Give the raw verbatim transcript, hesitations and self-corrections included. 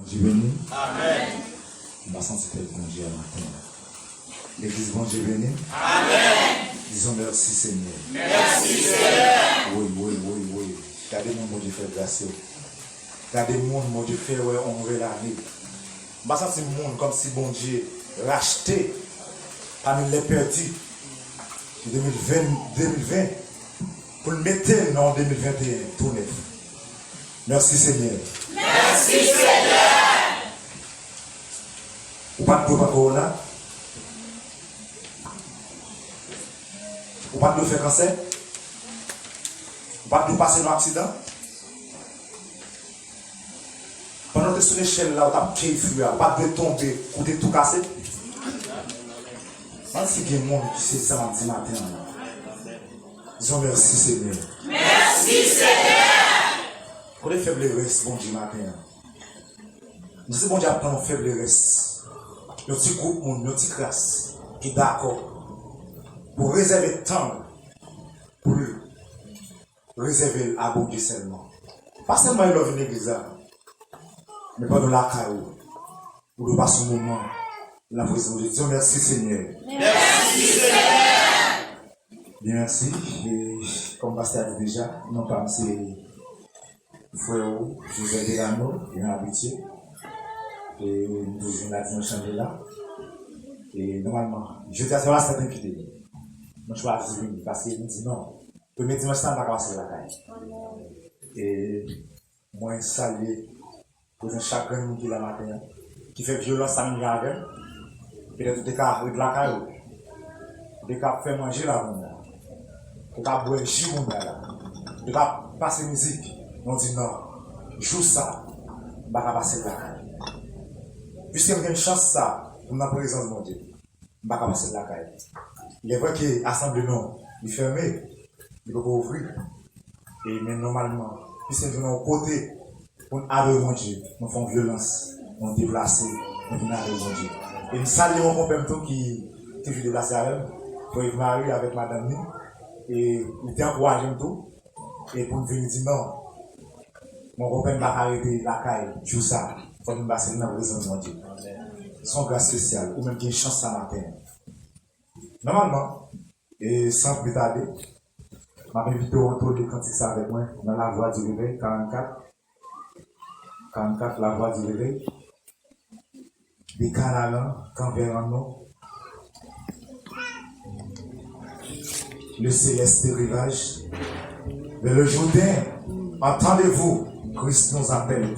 Bondye beni. Amèn. M pa santi tèt Bondye a maten an. Legliz, Bondye beni. Amèn. Dizon mèsi, Senyè. Mèsi, Senyè. Wi, wi, wi, wi. Gade moun Bondye fè gras yo. Gade moun Bondye fè wè yon nouvèl ane. M pa santi moun kòmsi Bondye rachte pami lè pèdi de mil ven, de mil ven, pou l mete n nan de mil venteyen tou nèf. Mèsi, Senyè. Mèsi, Senyè. Ou pa t dwe pran kowona. Ou pa t dwe fè kansè. Ou pa t dwe pase nan aksidan. Pandan w te sou nechèl la, ou t ap kèy fwi a, ou pa t dwe tonbe, kou te tou kase. Mande si gen moun ki sezi sa m ap di maten an la. Di yon mèsi, Senyè. Mèsi, Senyè. Kote fèb lerès Bondye maten an? M di, si Bondye ap pran yon fèb lerès, yon ti gwoup moun, yon ti kras ki dakò pou rezève tan pou l, rezève l a Bondye sèlman. Pa sèlman lè w vin legliz la, men pandan w lakay ou, ou dwe pase yon moman nan prezans Bondye. Di yon mèsi, Senyè. Mèsi, Senyè. Byen, mèsi. E, kòm pastè a di deja, non pa m se frè ou, Joseph Delano, yon abitye. E, m toujou vin la dimanch lan la. E, nòmalman, jodi a se pastè a te envite m. Mwen chwazi vini, paske m di non. Premye dimanch sa, m pa ka pase lakay. E, mwen salye prezans chak grenn moun ki la maten an, ki fè vyolans sa menm jan avè m. Petèt ou te ka ret lakay ou. Ou te ka ap fè manje la kounye a. Ou te ka ap bwè ji kounye a la. Ou te ka ap pase mizik. Men w di non. Jou sa, m pa ka pase l lakay. Piske m gen chans sa, pou m nan prezans Bondye. M pa ka pase l lakay. Il est vrai ke asanble nou, li fèmen, li poko ouvri. E men nòmalman, piske nou nan yon kote pou n adore Bondye, nou fè yon vyolans, nou deplase, nou vin adore Bondye. E m salye yon konpè m tou ki toujou deplase avè m, frè Yves Marie avèk madanm li. E li te ankouraje m tou. E pou n vini di non. Mon konpè m pa ka rete lakay jou sa. Fò n pase nan prezans Bondye. Se yon gras espesyal. Ou menm gen chans sa maten an. Nòmalman, e san pli tade, m ap envite w antone kantik sa avèk mwen nan La Voix du Réveil karannkat. Karannkat, La Voix du Réveil. Des Canaran, quand verrons-nous le céleste rivage? Vers le Jourdain, entendez-vous, Christ nous appelle.